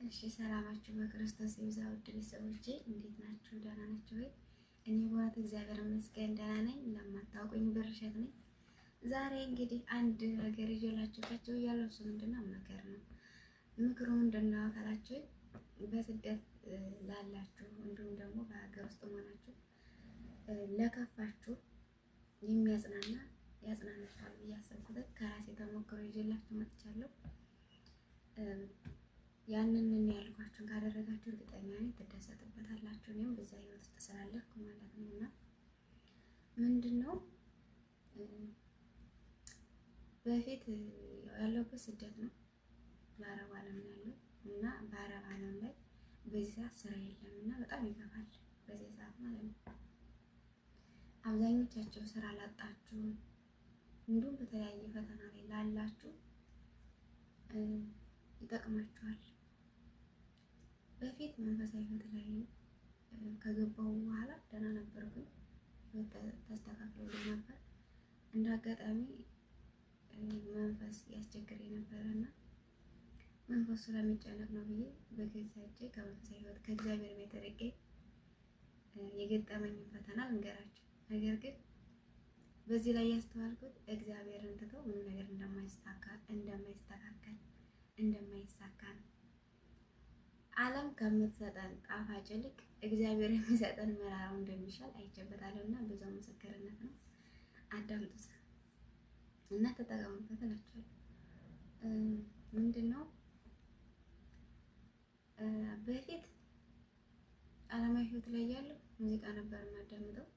እሺ ሰላማችሁ በክርስቶስ ይብዛ። ውድ ቤተሰቦቼ እንዴት ናችሁ? ደህና ናችሁ ወይ? እኔ በእውነት እግዚአብሔር ይመስገን ደህና ነኝ። ለማታውቁኝ ብርሸት ነኝ። ዛሬ እንግዲህ አንድ ነገር ይዤላችሁ ከቸው እያለሁ እሱ ምንድነው ምክር ነው። ምክሩ ምንድነው ካላችሁ በስደት ላላችሁ እንዲሁም ደግሞ በሀገር ውስጥ ሆናችሁ ለከፋችሁ የሚያጽናና ያጽናናችኋል ብዬ አሰብኩት ከራሴ ተሞክሮ ይዤላችሁ መጥቻለሁ። ያንን ያልኳችሁን ካደረጋችሁ እርግጠኛ ነኝ ትደሰቱበታላችሁ። እኔም በዛ ህይወት ውስጥ ስላለፍኩ ማለት ነው። እና ምንድን ነው በፊት ያለሁበት ስደት ነው፣ በአረብ ዓለም ነው ያለው እና በአረብ ዓለም ላይ በዚህ ሰዓት ስራ የለም እና በጣም ይከፋል። በዚህ ሰዓት ማለት ነው አብዛኞቻቸው ስራ ላጣችሁ፣ እንዲሁም በተለያየ ፈተና ላይ ላላችሁ ይጠቅማችኋል። በፊት መንፈሳዊ ህይወት ላይ ከገባሁ በኋላ ደህና ነበርኩኝ። ህይወት ተስተካክሎልኝ ነበር። እንደ አጋጣሚ መንፈስ ያስቸግረኝ ነበረ እና መንፈሱ ስለሚጨነቅ ነው ብዬ በገዛ እጄ ከመንፈሳዊ ህይወት ከእግዚአብሔር ቤት ርቄ የገጠመኝን ፈተና ልንገራችሁ። ነገር ግን በዚህ ላይ ያስተዋልኩት እግዚአብሔርን ትቶ ምንም ነገር እንደማይስተካከል እንደማይሳካ ነው። ዓለም ከምትሰጠን ጣፋጭ ይልቅ እግዚአብሔር የሚሰጠን መራራው እንደሚሻል አይቼበታለሁ እና ብዙ ምስክርነት ነው። አዳምጡት እና ተጠቀሙበት እላችኋለሁ። ምንድን ነው በፊት ዓለማዊ ህይወት ላይ ያለው ሙዚቃ ነበር የማዳምጠው።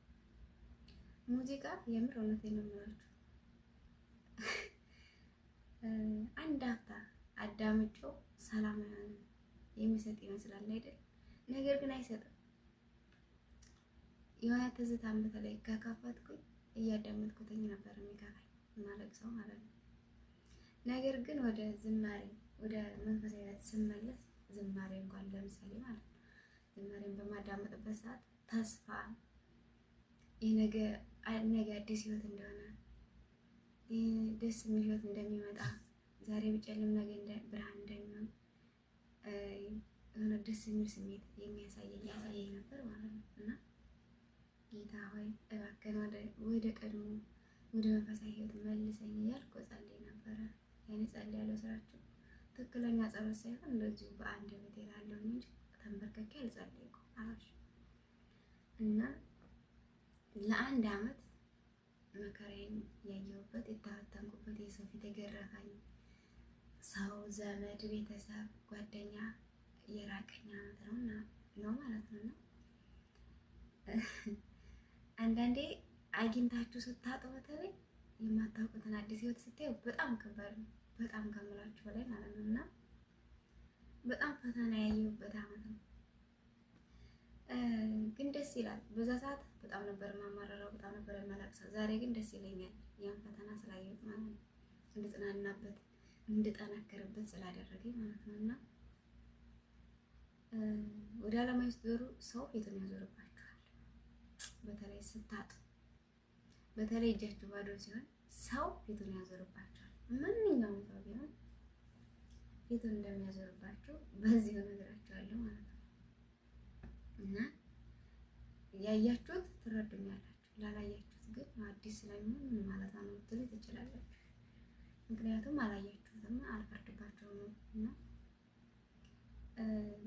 ሙዚቃ የምር እውነቴን ነው የምላችሁ አንድ አፍታ አዳምጮ ሰላም የሚሰጥ ይመስላል አይደል? ነገር ግን አይሰጥም። የሆነ ትዝታን በተለይ ከከፈትኩኝ እያዳመጥኩትኝ ነበር የሚከፋኝ የማለቅሰው ማለት ነው። ነገር ግን ወደ ዝማሬ ወደ መንፈሳዊነት ስመለስ ዝማሬ እንኳን ለምሳሌ ማለት ነው ዝማሬን በማዳመጥበት ሰዓት ተስፋ የነገ ነገ አዲስ ህይወት እንደሆነ ደስ የሚል ህይወት እንደሚመጣ ዛሬ ቢጨልም ነገ ብርሃን እንደሚሆን የሆነ ደስ የሚል ስሜት የሚያሳየኝ ያሳየኝ ነበር ማለት ነው። እና ጌታ ሆይ እባክህን ወደ ቀድሞ ወደ መንፈሳዊ ህይወት መልሰኝ እያልኩ ጸልይ ነበረ። ያኔ ጸልይ ያለው ስራችሁ ትክክለኛ ጸሎት ሳይሆን እንደዚሁ በአንድ ቤት እላለሁ እንጂ ተንበርክኬ አልጸለይኩም አላሽ እና ለአንድ አመት መከራዬን ያየሁበት የተፈተንኩበት የሰው ፊት የገረፈኝ ሰው፣ ዘመድ፣ ቤተሰብ፣ ጓደኛ የራቀኝ አመት ነው ነው ማለት ነው። አንዳንዴ አግኝታችሁ ስታጡ በተለይ የማታውቁትን አዲስ ህይወት ስታዩ በጣም ከባድ ነው። በጣም ከምላችሁ በላይ ማለት ነው እና በጣም ፈተና ያየሁበት አመት ነው። ግን ደስ ይላል። በዛ ሰዓት በጣም ነበር የማማረረው፣ በጣም ነበር የማለቅሰው። ዛሬ ግን ደስ ይለኛል ያን ፈተና ስላየሁት ማለት ነው፣ እንድጽናናበት እንድጠነክርበት ስላደረገኝ ማለት ነው። እና ወደ ዓለማዊ ስትዞሩ ሰው ፊቱን ያዞርባችኋል። በተለይ ስታጡ፣ በተለይ እጃችሁ ባዶ ሲሆን ሰው ፊቱን ያዞርባችኋል። ማንኛውም ሰው ቢሆን ፊቱን እንደሚያዞርባችሁ በዚሁ እነግራችኋለሁ ማለት ነው። እና ያያችሁት ትረዱኛላችሁ፣ ላላያችሁት ግን አዲስ ስለሚሆን ምን ማለት ነው ልትሉ ትችላላችሁ። ምክንያቱም አላያችሁትም፣ አልፈርድባቸውም። እና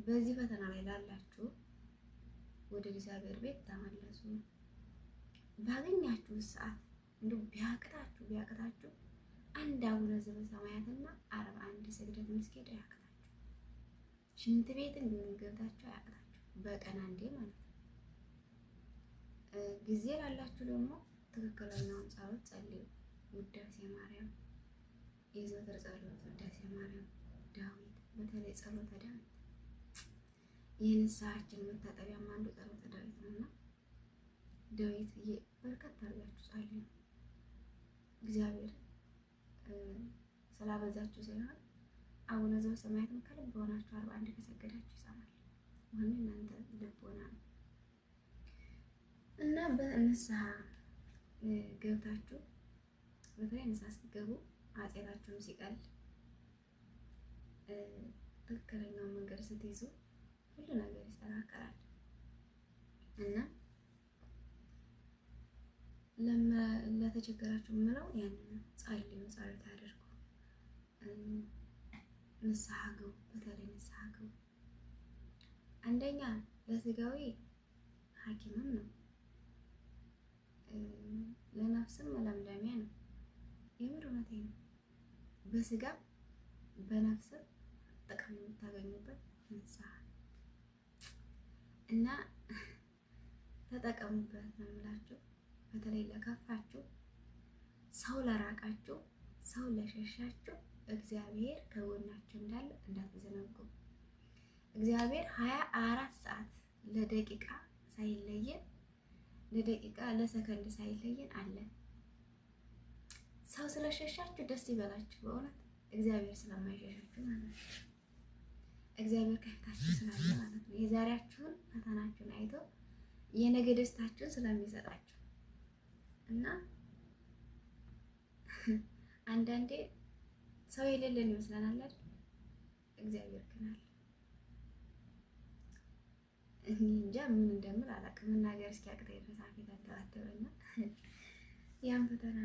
በዚህ ፈተና ላይ ላላችሁ ወደ እግዚአብሔር ቤት ተመለሱ። ባገኛችሁት ሰዓት እንዲሁ ቢያቅታችሁ ቢያቅታችሁ አንድ አቡነ ዘበሰማያትና 41 ስግደት መስገድ አያቅታችሁ። ሽንት ቤትን ቢሆን ገብታችሁ አያቅታችሁ፣ በቀን አንዴ ማለት ነው። ጊዜ ላላችሁ ደግሞ ትክክለኛውን ጸሎት ጸልዩ። ውዳሴ ማርያም፣ የዘወትር ጸሎት ውዳሴ ማርያም፣ ዳዊት፣ በተለይ ጸሎተ ዳዊት የንስሐችን መታጠቢያም አንዱ ጸሎተ ዳዊት ነውና ዳዊት በርከት አድርጋችሁ ጸልዩ። እግዚአብሔር ስላበዛችሁ ሳይሆን አቡነ ዘበሰማያትን ከልብ ሆናችሁ 41 ከሰገዳችሁ ይሰማል። ዋናው እናንተ ልቦና ነው እና በንስሐ ገብታችሁ በተለይ ንስሐ ስትገቡ ኃጢአታችሁም ሲቀል ትክክለኛውን መንገድ ስትይዙ ሁሉ ነገር ይስተካከላል። እና ለተቸገራችሁ የምለው ያንን ነው። ጸልዩ፣ ጸሎት አድርጉ፣ ንስሐ ግቡ። በተለይ ንስሐ ግቡ። አንደኛ ለስጋዊ ሐኪምም ነው፣ ለነፍስም መለምለሚያ ነው። የምር እውነቴን ነው። በስጋ በነፍስም ጥቅም የምታገኙበት ንስሐ እና ተጠቀሙበት ነው የምላችሁ። በተለይ ለከፋችሁ፣ ሰው ለራቃችሁ፣ ሰው ለሸሻችሁ እግዚአብሔር ከጎናችሁ እንዳለ እንዳትዘነጉ። እግዚአብሔር 24 ሰዓት ለደቂቃ ሳይለየን፣ ለደቂቃ ለሰከንድ ሳይለየን አለ። ሰው ስለሸሻችሁ ደስ ይበላችሁ። በእውነት እግዚአብሔር ስለማይሸሻችሁ ማለት ነው። እግዚአብሔር ከፊታችሁ ስላለ ማለት ነው። የዛሬያችሁን ፈተናችሁን አይቶ የነገ ደስታችሁን ስለሚሰጣችሁ እና አንዳንዴ ሰው የሌለን ይመስለናል አይደል? እግዚአብሔር ግን አለ። እኔ እንጃ ምን እንደምል አላውቅም። መናገር እስኪያቅተኝ ድረስ አፌ ተንተባተበና ያን ፈተና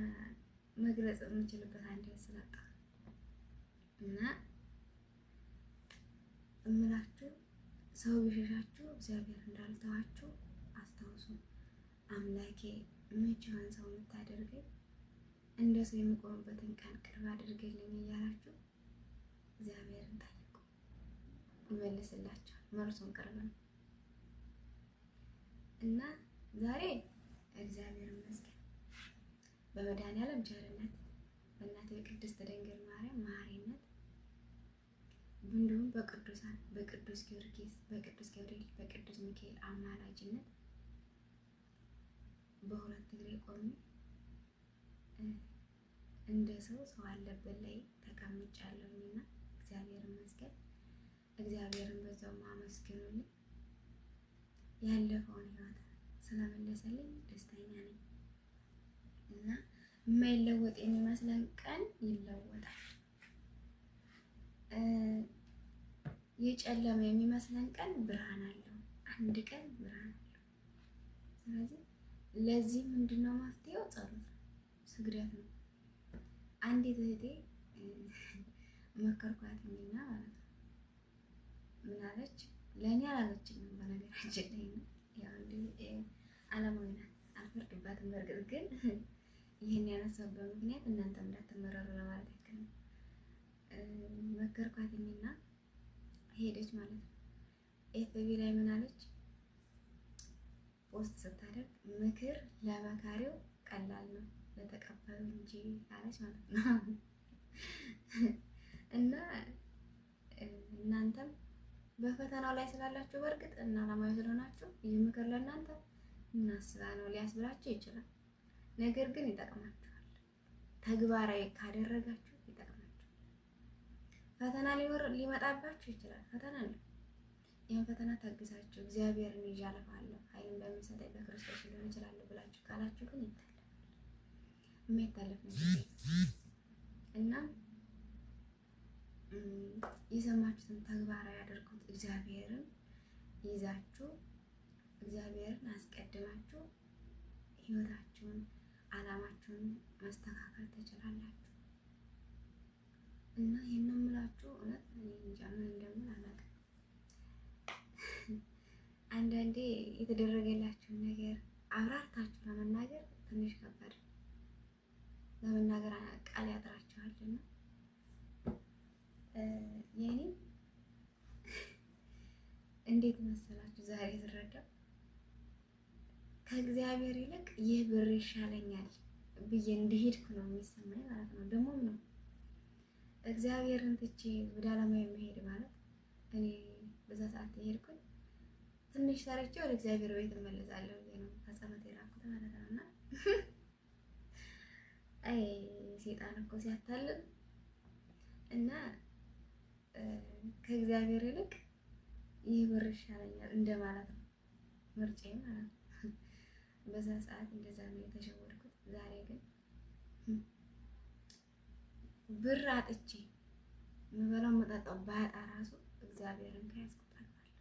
መግለጽ የምችልበት አንድ ስላጣ እና እምላችሁ ሰው ቢሸሻችሁ እግዚአብሔር እንዳልተዋችሁ አስታውሱ። አምላኬ መቼውን ሰው የምታደርገኝ እንደ ሰው የምቆምበትን ቀን ቅርብ አድርገልኝ እያላችሁ እግዚአብሔርን ጠይቁ፣ ይመልስላችኋል። መልሱን ቅርብ ነው እና ዛሬ እግዚአብሔር ይመስገን በመድኃኒዓለም ቸርነት በእናቴ በቅድስት ድንግል ማርያም መሐሪነት እንዲሁም በቅዱሳን በቅዱስ ጊዮርጊስ፣ በቅዱስ ገብርኤል፣ በቅዱስ ሚካኤል አማላጅነት በሁለት እግሬ ቆሜ እንደ ሰው ሰው አለበት ላይ ተቀምጫለሁኝና እግዚአብሔር ይመስገን። እግዚአብሔርን በዛው አመስግኑልኝ። ያለፈውን ሕይወት ስለመለሰልኝ ደስተኛ ነኝ እና የማይለወጥ የሚመስለን ቀን ይለወጣል። የጨለመ የሚመስለን ቀን ብርሃን አለው። አንድ ቀን ብርሃን አለው። ስለዚህ ለዚህ ምንድነው መፍትሄው? ጸሎት ነው፣ ስግደት ነው። አንዲት እህቴ መከርኳትኝና ማለት ነው ምን አለች? ለእኔ አላለችኝም በነገራችን ላይ ነው። ያው እንዲህ አለማዊ ናት፣ አልፈርድባትም። በእርግጥ ግን ይህን ያነሳሁበት ምክንያት እናንተም እንዳትመረሩ ለማለት ያክል ነው። መከርኳትኝና ሄደች ማለት ነው። FB ላይ ምን አለች? post ስታደርግ ምክር ለመካሪው ቀላል ነው ለተቀባዩ እንጂ አለች ማለት ነው። እና እናንተም በፈተናው ላይ ስላላችሁ በእርግጥ እና አላማዊ ስለሆናችሁ ይህ ምክር ለእናንተ እናስባ ነው ሊያስብላችሁ ይችላል። ነገር ግን ይጠቅማችኋል። ተግባራዊ ካደረጋችሁ ይጠቅማችኋል። ፈተና ሊመጣባችሁ ይችላል። ፈተና ነው። ይህን ፈተና ታግሳችሁ እግዚአብሔርን ይዤ አልፋለሁ ኃይልን በሚሰጠኝ በክርስቶስ ሊሆን ይችላል ብላችሁ ካላችሁ ግን ይታለፋል። የማይታለፍ ነገር እና የሰማችሁትን ተግባራዊ አድርጉት። እግዚአብሔርን ይዛችሁ እግዚአብሔርን አስቀድማችሁ ሕይወታችሁን አላማችሁን ማስተካከል ትችላላችሁ። እና ይህን ነው የምላችሁ። እውነት እኔ እንጃ ምን እንደምን አላውቅም። አንዳንዴ የተደረገላችሁን ነገር አብራርታችሁ ለመናገር ትንሽ ከባድ ለመናገር ቃል ያጥራችኋልና የኔ እንዴት መሰላችሁ ዛሬ ስረዳው ከእግዚአብሔር ይልቅ ይህ ብር ይሻለኛል ብዬ እንደሄድኩ ነው የሚሰማኝ ማለት ነው። ደግሞም ነው እግዚአብሔርን ትቼ ወደ ዓለማዊ መሄድ ማለት እኔ በዛ ሰዓት የሄድኩኝ ትንሽ ሰርቼ ወደ እግዚአብሔር ቤት እመለሳለሁ ብዬ ነው ከጸሎት የራኩት ማለት ነው። እና አይ ሴጣን እኮ ሲያታልል እና ከእግዚአብሔር ይልቅ ይህ ብር ይሻለኛል እንደማለት ነው ምርጫዬ ማለት ነው። በዛ ሰዓት እንደዛ ነው የተሸወድኩት። ዛሬ ግን ብር አጥቼ የምበላው የምጠጣው ባጣ ራሱ እግዚአብሔርን ከያዝኩ ጠግባለሁ።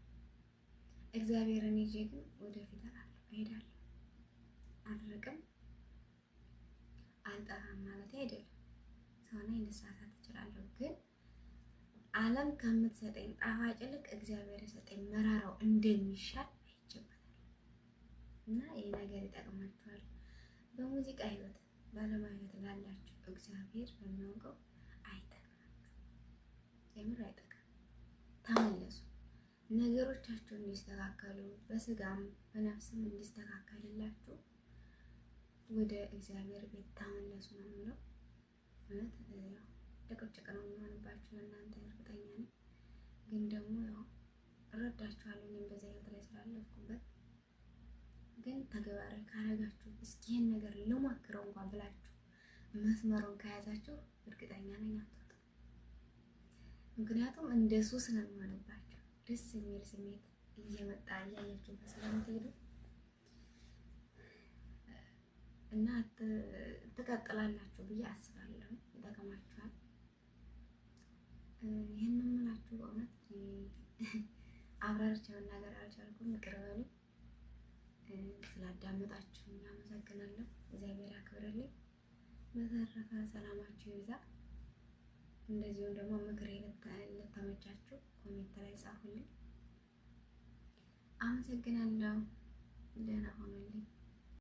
እግዚአብሔርን ይዤ ግን ወደፊት እላለሁ፣ እሄዳለሁ፣ አልርቅም፣ አልጠፋም ማለት አይደለም። ሰው ነኝ፣ ልሳሳት እችላለሁ። ግን ዓለም ከምትሰጠኝ ጣፋጭ ይልቅ እግዚአብሔር የሰጠኝ መራራው እንደሚሻል አይቼበታለሁ። እና ይህ ነገር ይጠቅማችኋል። በሙዚቃ ህይወት፣ በዓለማዊ ህይወት ላላችሁ እግዚአብሔር በሚያውቀው አይጠቅማችሁ፣ የምር አይጠቅም። ተመለሱ። ነገሮቻችሁ እንዲስተካከሉ በስጋም በነፍስም እንዲስተካከልላችሁ ወደ እግዚአብሔር ቤት ተመለሱ ነው የምለው። እውነት ያው ጭቅጭቅ ነው የሚሆንባችሁ ለእናንተ እርግጠኛ ነኝ። ግን ደግሞ ያው እረዳችኋለሁ እኔም በዛ ህይወት ላይ ስላለፍኩበት። ግን ተግባራዊ ካረጋችሁ እስኪ ይህን ነገር ልሞክረው እንኳን ብላችሁ መስመሩን ከያዛችሁ እርግጠኛ ነኝ አትወጡም። ምክንያቱም እንደ ሱስ ነው የሚሆንባችሁ። ደስ የሚል ስሜት እየመጣ እያያችሁበት ስለምትሄዱ እና ትቀጥላላችሁ ብዬ አስባለሁ። ይጠቅማችኋል። ይህን የምላችሁ በእውነት አብራርቼ መናገር አልቻልኩም። ይቅር በሉኝ። ስላዳመጣችሁኝ አመሰግናለሁ። እግዚአብሔር ያክብርልኝ። በተረፈ ሰላማችሁ ይብዛ። እንደዚሁም ደግሞ ምክሬ ለተመቻችሁ comment ላይ ጻፉልኝ። አመሰግናለሁ። ደህና ሆኑልኝ።